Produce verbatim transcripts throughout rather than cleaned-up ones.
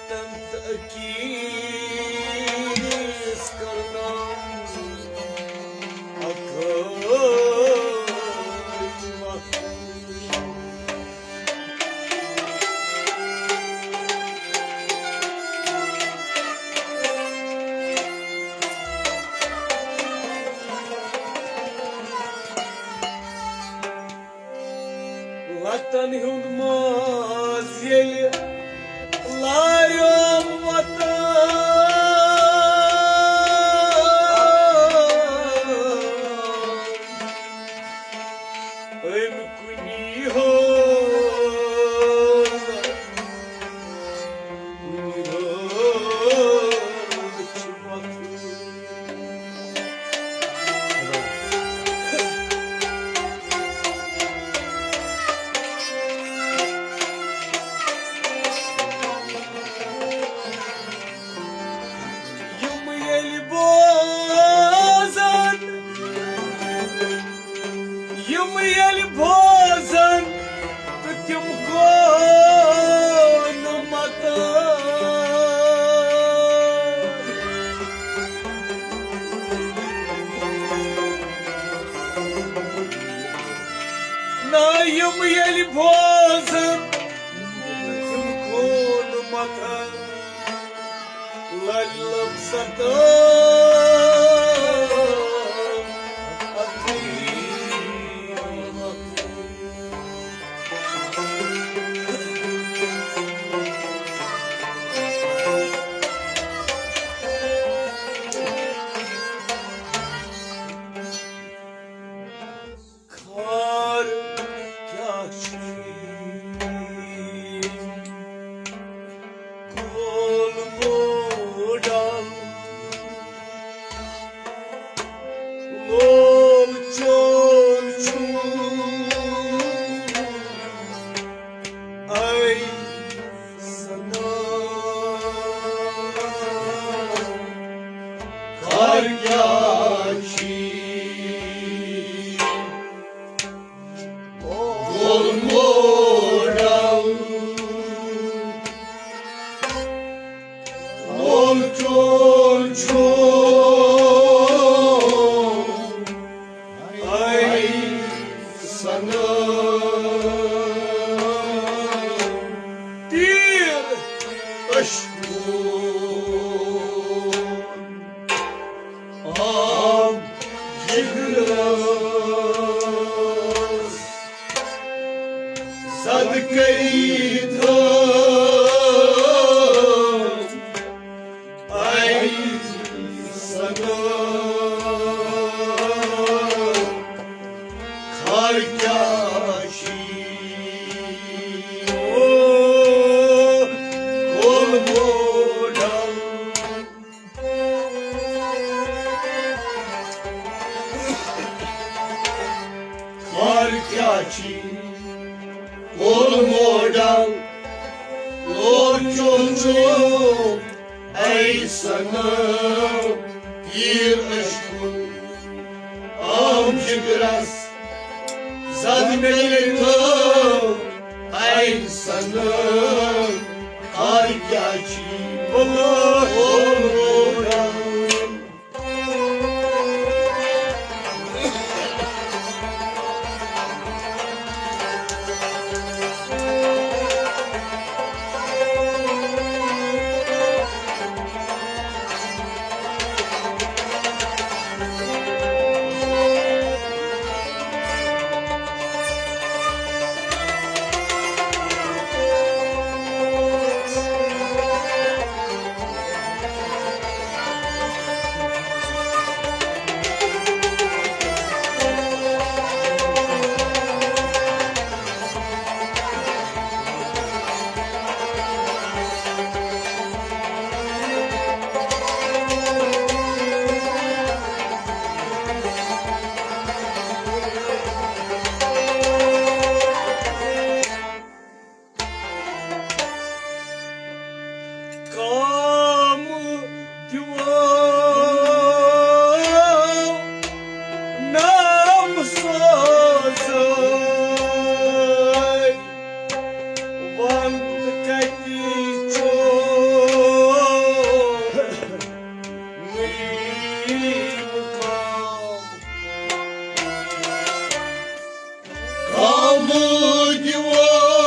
تنت اکیس کرنام اکھ وقت۔ لتن ہُنٛد ماز ییٚلہِ لارٮ۪ن وۄتان، أمۍ کُنی ہٲو نہٕ کُنہِ رٲچھ وۄتھُن۔ یِم ییٚلہِ بوزن، یِم ییٚلہِ بوزن، تہٕ تِم گون متان۔ نہ یِم ییٚلہِ بوزن، تِم گون متان۔ للم ستا خار کیٛاہ چھُے؟ گول موڈل لول چون چھُ۔ اے صنم، خار کیٛاہ چھُے؟ گول موڈل لول چون چھُ۔ اے صنم، تیٖر اشکون آب جگرس زد کٔرِتھ۔ اے صنم، خار کیٛاہ چھُے؟ او گول موڈل خار کیٛاہ چھُے؟ گول موڈل لول چون چھُ۔ اے صنم، تیٖر اشکون آب جگرس زد کٔرِتھ۔ اے صنم، خار کیٛاہ چھُے؟ بولو، بولو۔ دِوان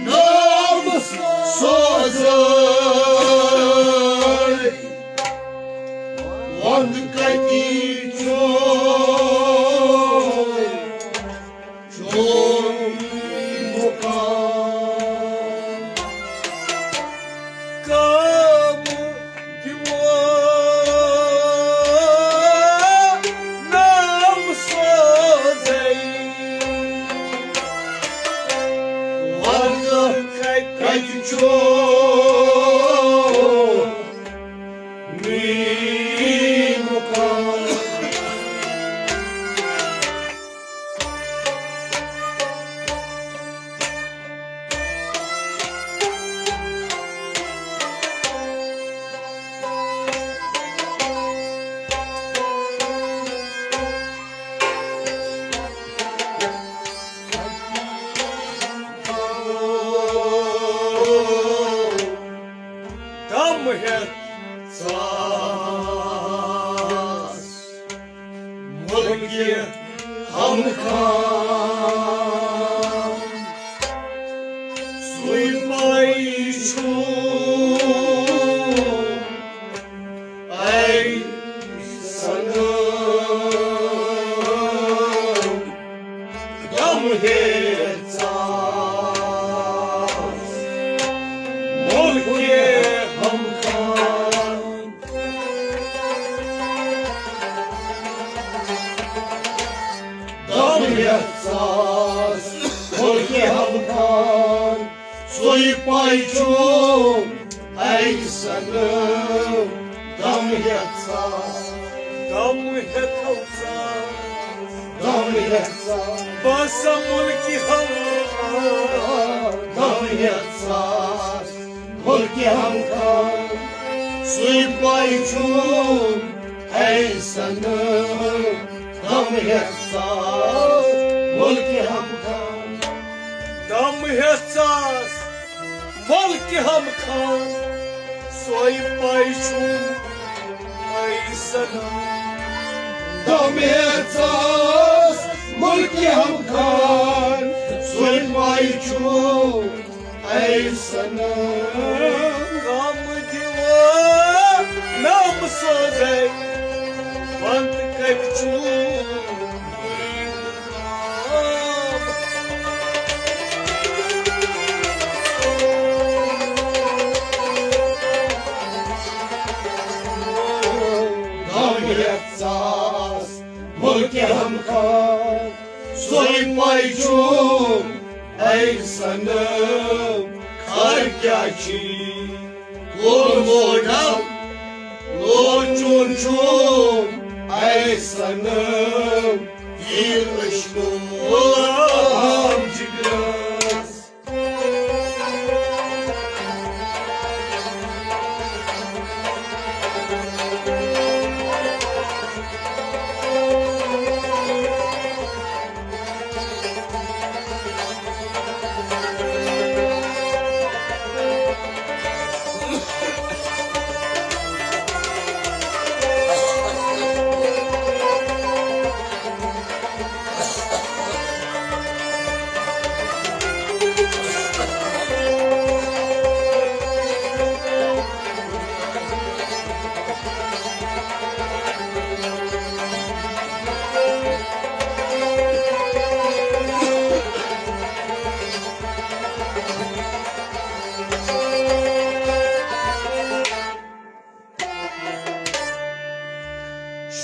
نام سوزے، وَن کَتہِ چھُ چون مُقام؟ کام دِوان نام سوزے، وَن کَتہِ چھُ مُقام؟ غم ہیٚتھ ژاس مُلکہِ ہم خان، سُے پاے چھُ اے صنم، غم ہیٚتھ ژاس مُلکہِ ہم خان۔ غم ہیٚتھ ژاس مُلکہِ ہم خان، سُے پاے چھُ اے صنم، غم ہیٚتھ ژاس۔ غم ہیٚتھ ژاس۔ غم ہیٚتھ ژاس۔ باسا مُلکہِ ہم خان۔ غم ہیٚتھ ژاس مُلکہِ ہم خان، سُے پاے چھُ اے صنم، غم ہیٚتھ ژاس مُلکہِ ہم خان۔ غم ہیٚتھ ژاس مُلکہِ ہم خان، سُے پاے چھُ اے صنم۔ غم ہیٚتھ ژاس مُلکہِ ہم خان، سُے پاے چھُ اے صنم۔ غم دِوان نام سوزے، وَن کَتہِ چھُ مُقام؟ غم ہیٚتھ ژاس مُلکہِ ہم خان، سُے پاے چھُ اے صنم، خٲر کیٛاہ چھُے کوٚرمُت، لوچُن چھُم اے صنم، تیٖر عشقُک جگرس۔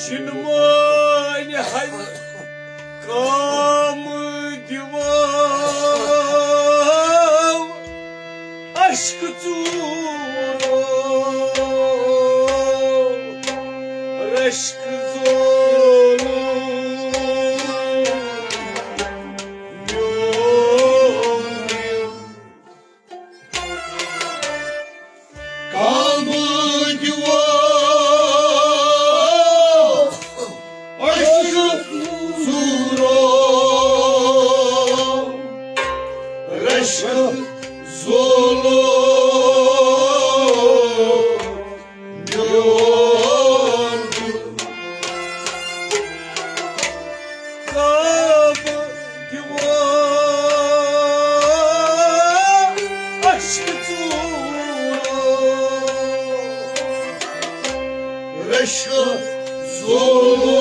شِنوانہِ ہنہِ کام دِوو اشکہٕ ژوٗرو، رشکہٕ زولو میون دِل۔ کام دِوو اشکہٕ زولو، رشکہٕ زولو میون دِل۔ کعبہٕ دِوان عشقہٕ ژوٗر۔ رشکہٕ زولُس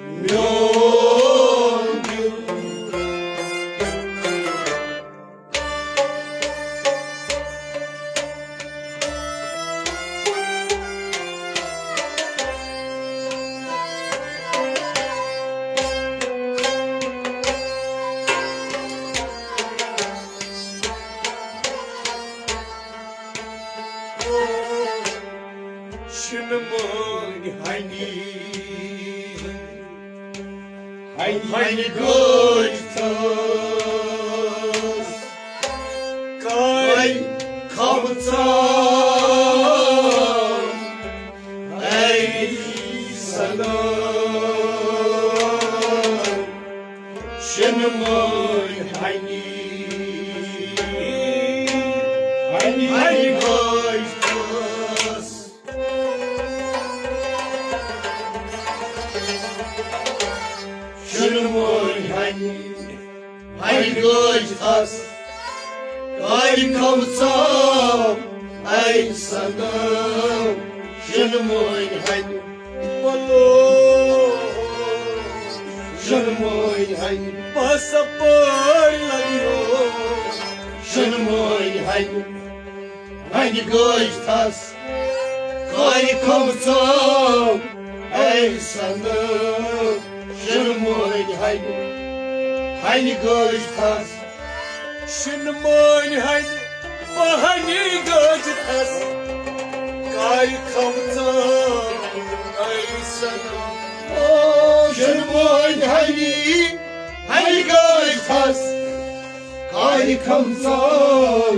میون دِل۔ شِنہٕ مٲنۍ ہنی، ہنہِ ہنہِ گٔج تھٔس۔ کاے کھمژان اے صنم۔ شِنہٕ مٲنۍ ہنی، ہنی ہنہِ گٔج تھٔس۔ شِنہٕ مٲنۍ ہنہِ، ہنہِ گٔج تھٔس۔ کاے کھمژان اے صنم۔ شِنہٕ مٲنۍ ہنہِ، بولو۔ شِنہٕ مٲنۍ ہنہِ، بس پٲرۍ لگیو۔ شِنہٕ مٲنۍ ہنہِ، ہنہِ گٔج تھٔس۔ کاے کھمژان اے صنم۔ شِنہٕ مٲنۍ ہنہِ، ہنہِ گٔج تھٔس۔ شِنہٕ مٲنۍ ہنہِ، بہٕ ہنہِ گٔج تھٔس۔ کاے کھمژان اے صنم۔ او شِنہٕ مٲنۍ ہنہِ، ہنہِ گٔج تھٔس۔ کاے کھمژان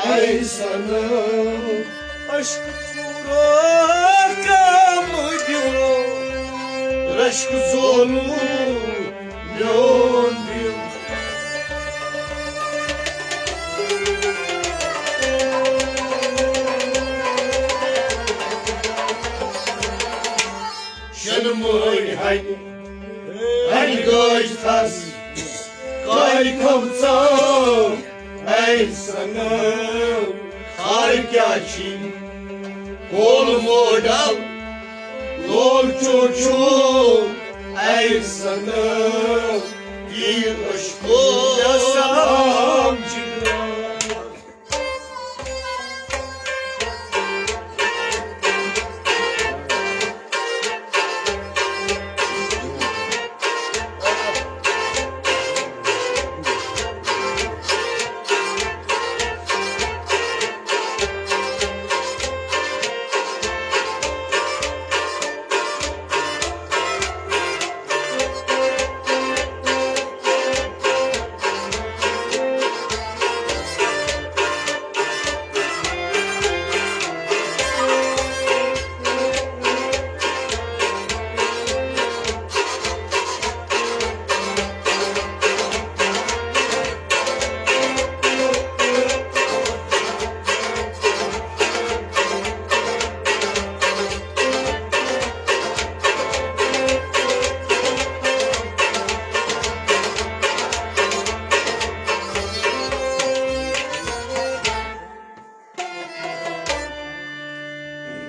اے صنم۔ عشقہٕ ژوٗرا کعبہٕ دِوان۔ رشکہٕ زولُس میون دِل۔ شِنہٕ مٲنۍ ہنہِ، ہنہِ گٔج تھٔس۔ کاے کھمژان اے صنم۔ خار کیٛاہ چھی؟ کول ماڈل لول چوچو اے صنم۔ تیٖر عشقو سلام جگرا۔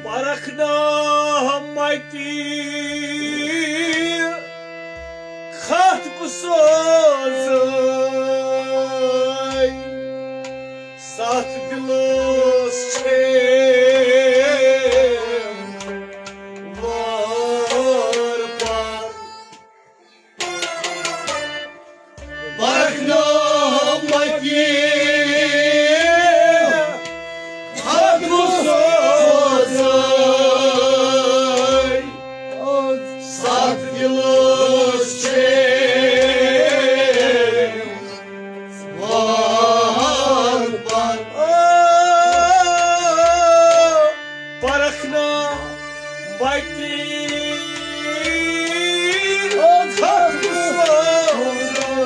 پرکھ نہ متی خط بہٕ سوزے، ستھ دِلس چھے وار پار۔ پرکھ نہ متی خط بہٕ سوزے، ستھ دِلس چھے وار پار۔ پرکھ نہ متی خط بہٕ سوزے۔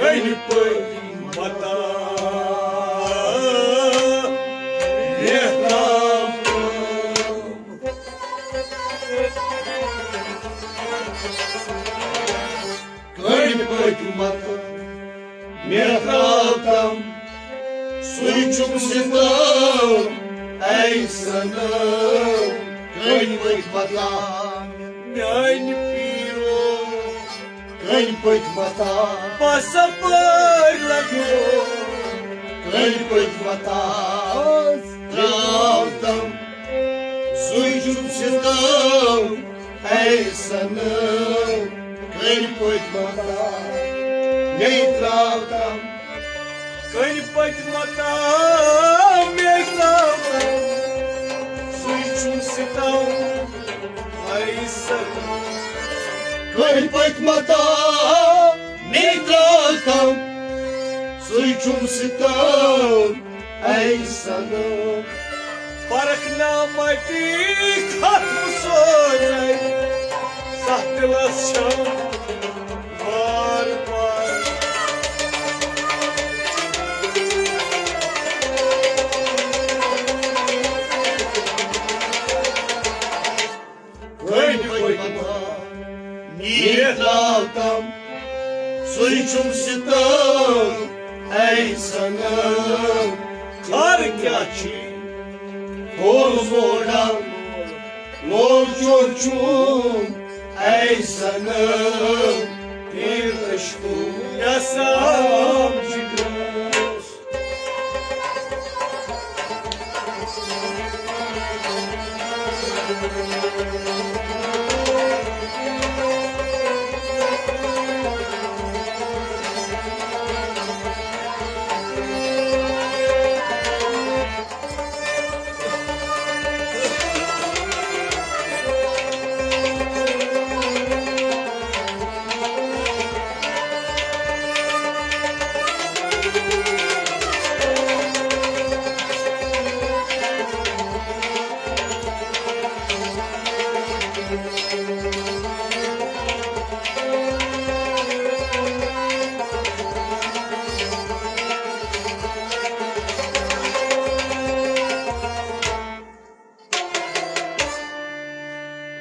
کنہِ پٔتۍ متا محراب۔ کنہِ پٔتۍ متا محراب تام، سُے چھُم ستم اے صنم۔ کنہِ پٔتۍ متا میانہِ پیٖرو، کنہِ پٔتۍ متا بس اپٲرۍ لگیو۔ کنہِ پٔتۍ متا تراو تم، سُے چھُم ستم اے صنم۔ کنہِ پٔتۍ متا مے تراو تم، کنہِ پٔتۍ متا مے تراو تم، سُے چھُم ستم اے صنم۔ کنہِ پٔتۍ متا مے تراو تم، سُے چھُم ستم اے صنم۔ پرکھ نامتی ختم سوزے، ستھ دلس چھم بار بار۔ کنہِ پٔتۍ متا مے تراو تم، سُے چھُم ستم اے صنم۔ خار کیاہ چھی کول موڑا، لول چور چھُم اے صنم۔ پھر عشقو نسام جگرس۔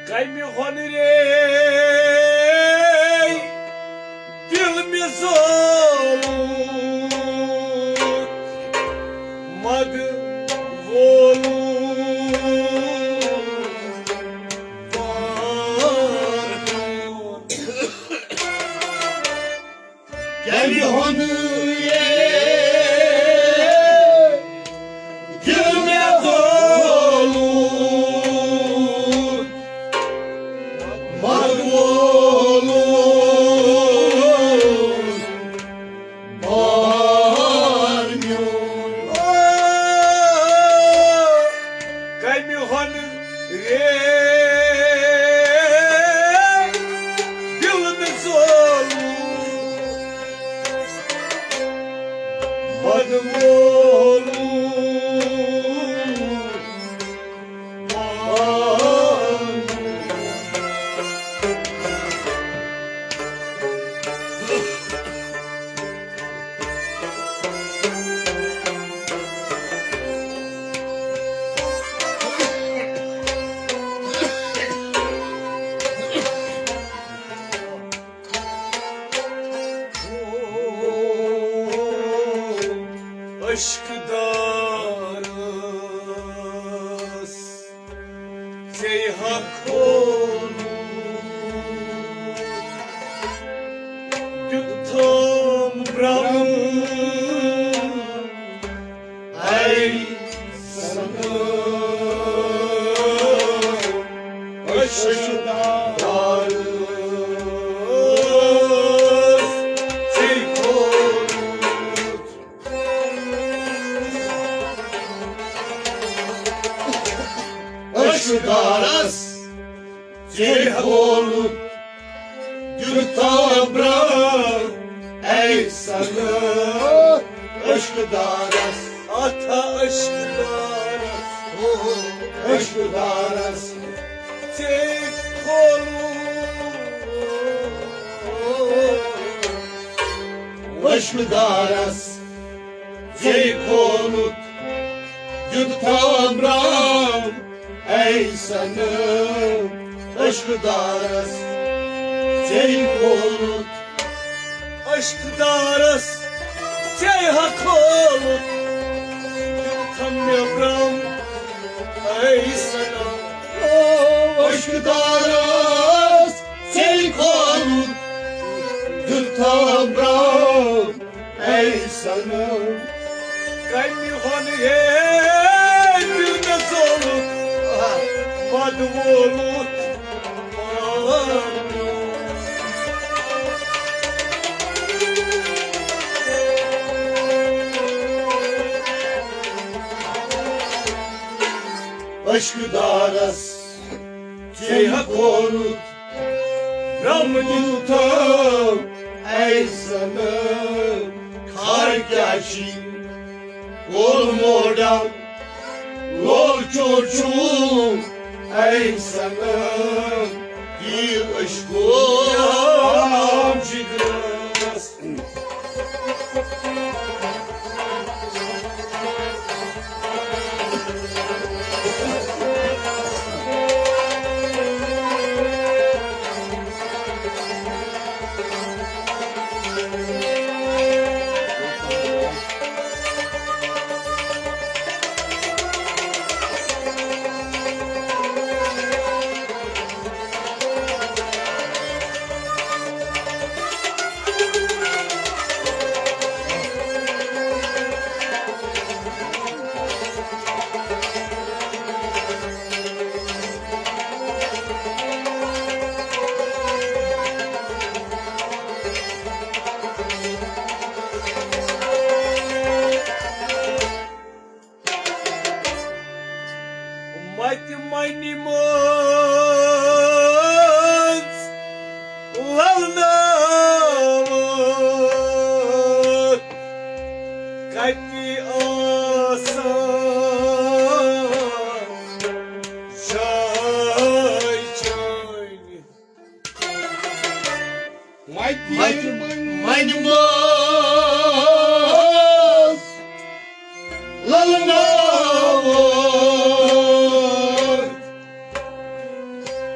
کمہِ ہۄنہٕ رے دِل مےٚ زولُت مد وولُت۔ کمہِ ہُنٛد یے دِل مےٚ زولُت مد وولُت بار میون۔ او، کمہِ ہُنٛد رے دِل مےٚ زولُت مد وولُت۔ عشق دارس ژے ہا کھولُم دیُتتھم برٛم۔ اے صنم، عشق دارس ژے کھولُم۔ عشق دارس ژے کھولُت دیُتتھا برٛم۔ اے صنم، عشق دارس، اتھا عشق دارس، عشق دارس ژے کھولُت۔ عشقہٕ دارس ژےٚ کھولُت دیُت تھام رام، اے صنم، عشقہٕ دارس ژےٚ کھولُت۔ عشقہٕ دارس ژےٚ ہا کھولُت دیُت تھام مےٚ برام، اے صنم۔ او عشقہٕ دارس ژےٚ کھولُت دیُت تھام برام، اے صنم۔ کمہِ ہن ہے پیوٚو مےٚ ژوٚلُت، پد وولُت پان میون۔ عشقہٕ دارس ژےٚ ہا کھولُت برٛم دیُتتھو، اے صنم، خار کیٛاہ چھی؟ کول موڈا، لول چوچو، اے صنم، تیٖر عشقو جگرس۔ متہِ منہِ منٛز للناوان کتہِ آسان جاے چٲنۍ۔ متہِ منہِ منٛز للناوان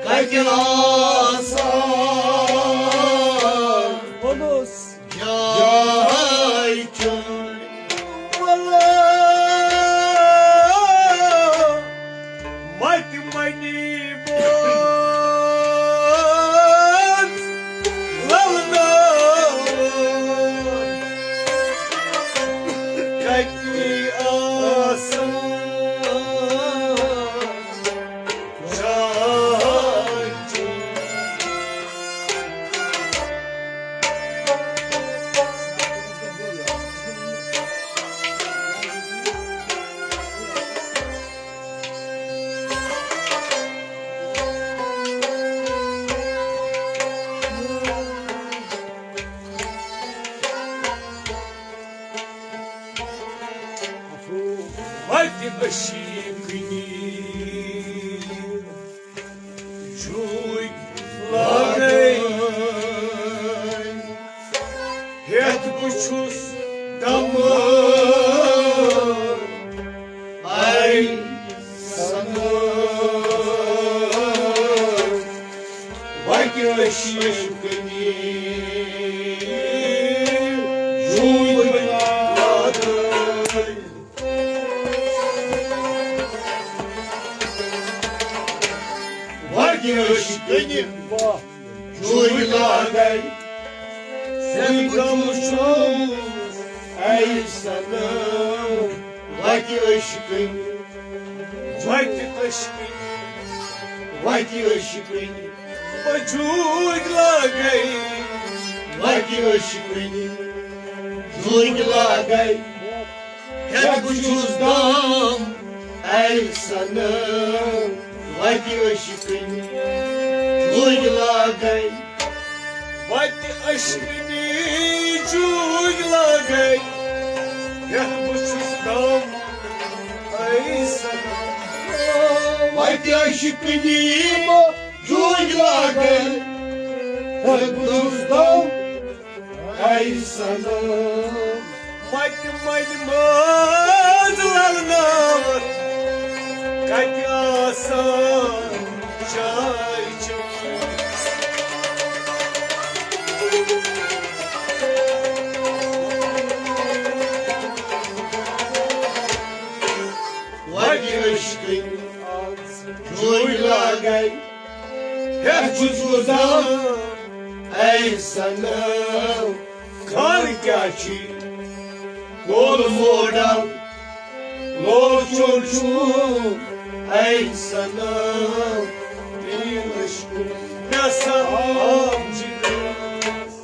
کتہِ آسان جاے چٲنۍ۔ متہِ منہِ منٛز للناوان کتہِ آسان جاے چٲنۍ۔ وتہِ عشقٕنی جوٗرۍ لاگے، ہیٚتھ بہٕ چھُس دمہٕ۔ اے صنم، وتہِ عشقٕنی جوٗرۍ لاگے۔ وتہِ عشقٕنی جوٗرۍ لاگے۔ زندگی چھُس اے صنم، وتہِ عشقٕنی، وتہِ عشقٕنی، وتہِ عشقٕنی۔ بہٕ جوٗرۍ لاگے۔ وتہِ عشقٕنی جوٗرۍ لاگے۔ ہیٚتھ بہٕ چھُس دم، اے صنم، وتہِ عشقٕنی جوٗرۍ لاگے۔ وتہِ عشقٕنی جوٗرۍ لاگے۔ ہیٚتھ بہٕ چھُس دم، اے صنم۔ وتہِ عشقٕنی جوٗرۍ لاگے۔ ہیٚتھ بہٕ چھُس دم، اے صنم۔ مَتہِ مَنہِ مٲنٛز لَلنٲوِتھ کَتہِ آسان چاے چٮ۪وان۔ وَتہِ عشقٕنۍ آز جوٗرۍ لاگَے ہٮ۪تھ چھُس وُزان۔ اے صنم، خٲر کیٛاہ چھُے؟ کول موڈل لوچُن چھُ، اے صنم، میٛٲنۍ عشقُک مےٚ سا آب جِگرَس۔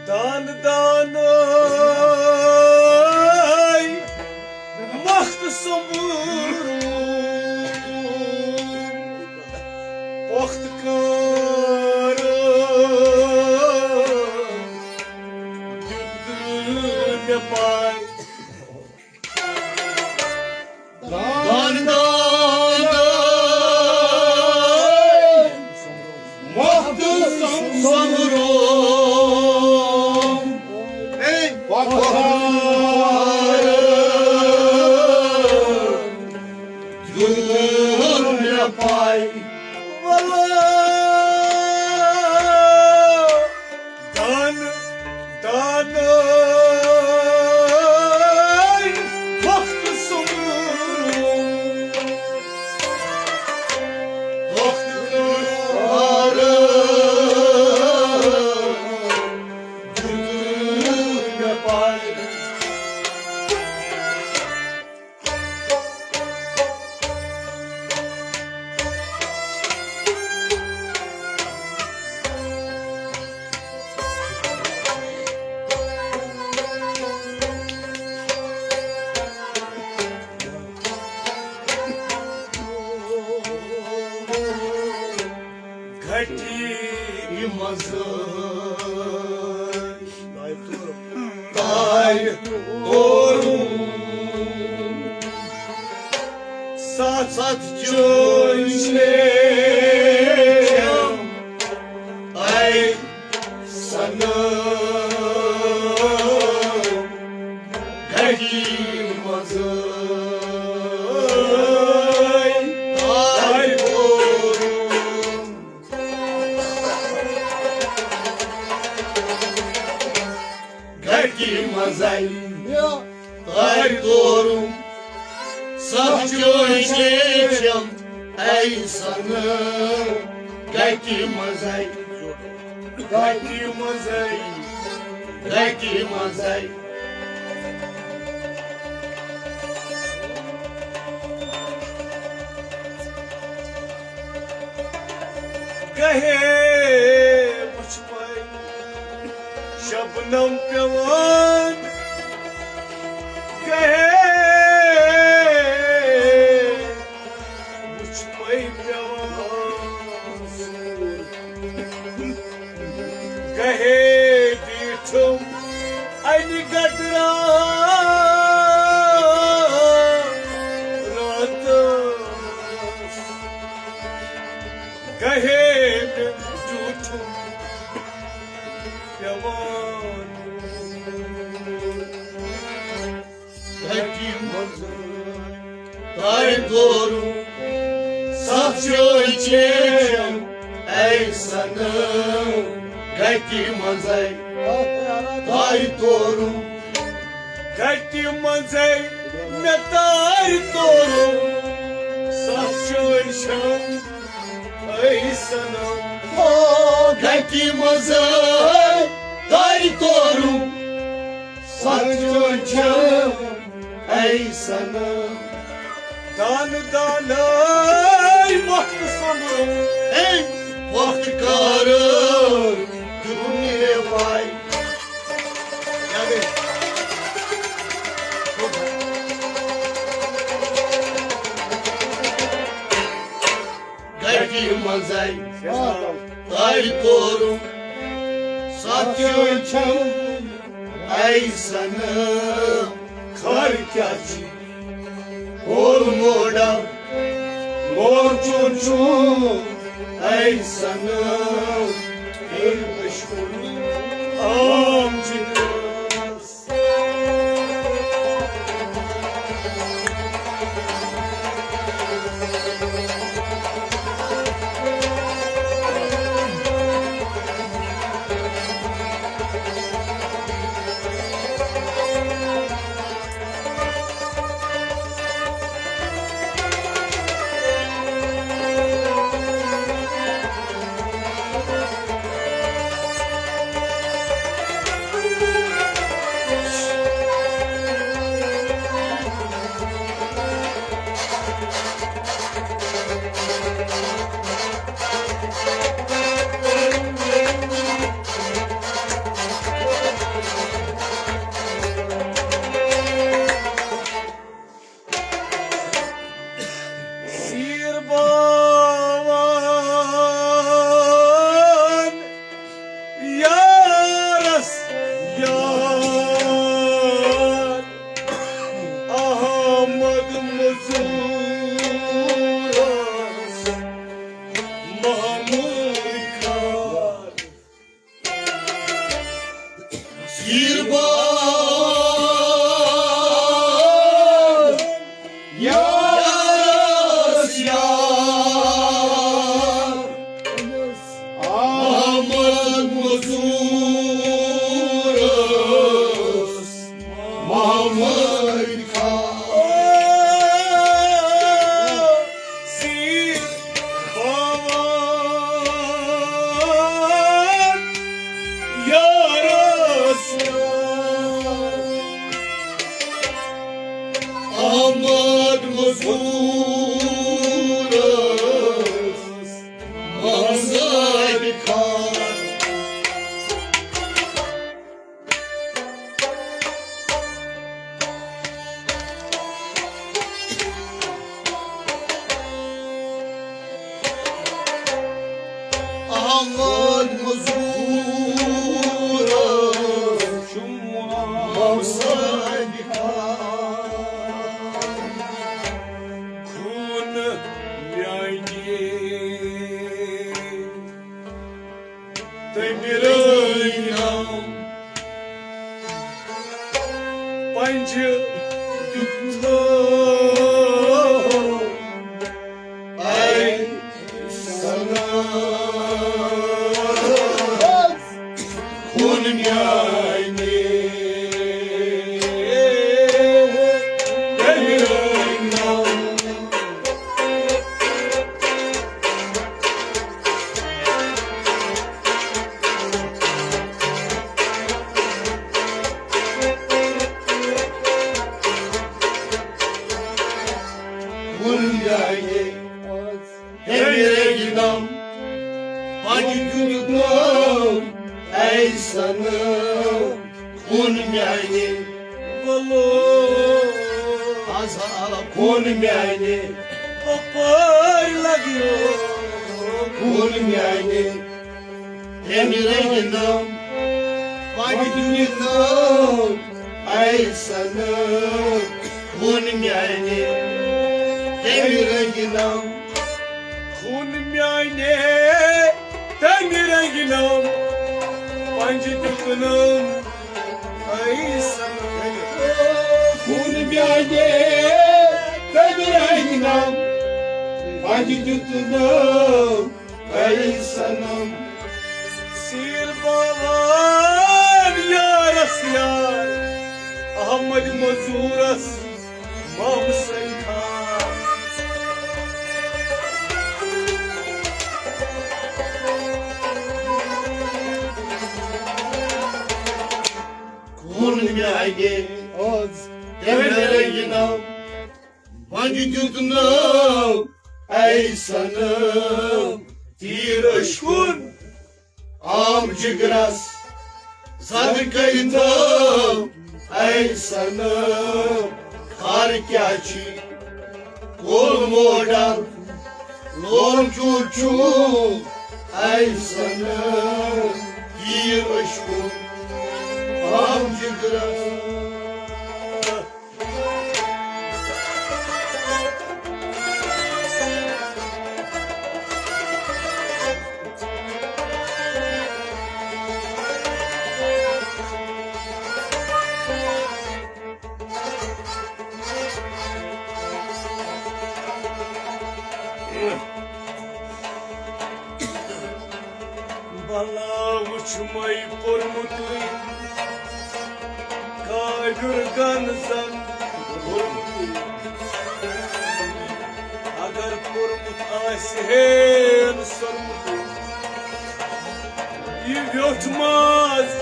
دان دان مخت سمبر پخت کر دیت مےٚ پاے۔ دان دان مخت سمبرو اے پخت کر دیت مےٚ پاے۔ ولا دان دان وقت سمبرو وقت کر دیت مےٚ پاے۔ گھٹی منٛز تارِ تورُم۔ ستھ ستھ چٲنۍ چھِ اے صنم گھٹی منٛز تارِ تورُم۔ گھٹی منٛزے تارِ تورُم۔ ستھ چٲنۍ چھِ اے اے صنم گھٹی منٛزے، گھٹی منٛزے، گھٹی منٛزے۔ گہے مُچھ پے شبنم پیوان، گہے مُچھ پے پیوان۔ گہے بیٹھم انہِ گٹرا راتس، گہے بیٹھم پیوان۔ گھٹی منٛز تارِ تورُم۔ ستھ چٲنۍ چھِ اے صنم گھٹی منٛزے تارِ تورُم۔ گٹہِ منٛزے مےٚ تارِ تورُم، سَتھ چٲنۍ چھَم اے صنم۔ ہو، گٹہِ منٛزے تارِ تورُم، سَتھ چٲنۍ چھَم اے صنم۔ دانہٕ دانَے وقت سۄمبرُم، اے وقت کارٕ دیُتُم نیواے۔ کیٛاہ گٔے؟ گرِی منٛزے تارِ تورُم، ساتھیو چھم ایسن خر کیٛاہ چھِ؟ کول موڑا، مور چون چون ایسن، عشقُن عام جناس۔ سیٖر باوان یارس یار، احمد مزورس محمود خان۔ سیٖر باوان یارس یار، احمد مزورس محمد خان۔ سیٖر باوان یارس یار، احمد مزورس محمد خان۔ احمد مزور، محمد خان۔ خوٗن میانہِ تٔمۍ رٲوۍ ناو پنجہِ دیُت تھو۔ اے سنا خوٗن میانہِ تٔمۍ رٲوۍ ناو۔ وُلجایے تٔمۍ رٔنگۍ نم پنجہِ دیُت ناو۔ اے سنم خوٗن میانہِ، بولو۔ آز آ خوٗن میانہِ، اپٲرۍ لگیو۔ خوٗن میانہِ، تٔمۍ رٔنگۍ نم پنجہِ دیُت ناو۔ اے سنم خوٗن میانہِ، تٔمۍ رٔنگۍ نم۔ خوٗن میانہِ، تٔمۍ رٔنگۍ نم پنجہِ دیُت ناو۔ اے سنم۔ خوٗن میانہِ، تٔمۍ رٔنگۍ نم پنجہِ دیُت ناو۔ اے سنم۔ سیٖر باوان یارس یار، احمد مزورس مامسن خان۔ کون مےٚ اَگے آز تٔمۍ رنگی ناو، وۄنۍ دیُت ناو اے صنم تیٖر عشقُن۔ عام جگرس زد کٔرِتھ اے صنم، خار کیٛاہ چھی کول موڈل لون چوٗر چھُ اے صنم، تیٖر عشقُن عام جگرس۔ بلاوٕ چھُ مے پوٚرمُتُے، کافر گن زن کوٚرمُتُے۔ اگر پوٚرمُت آسہِ ہین سوٚرمُتُے، یہِ ویوٚٹھ ماز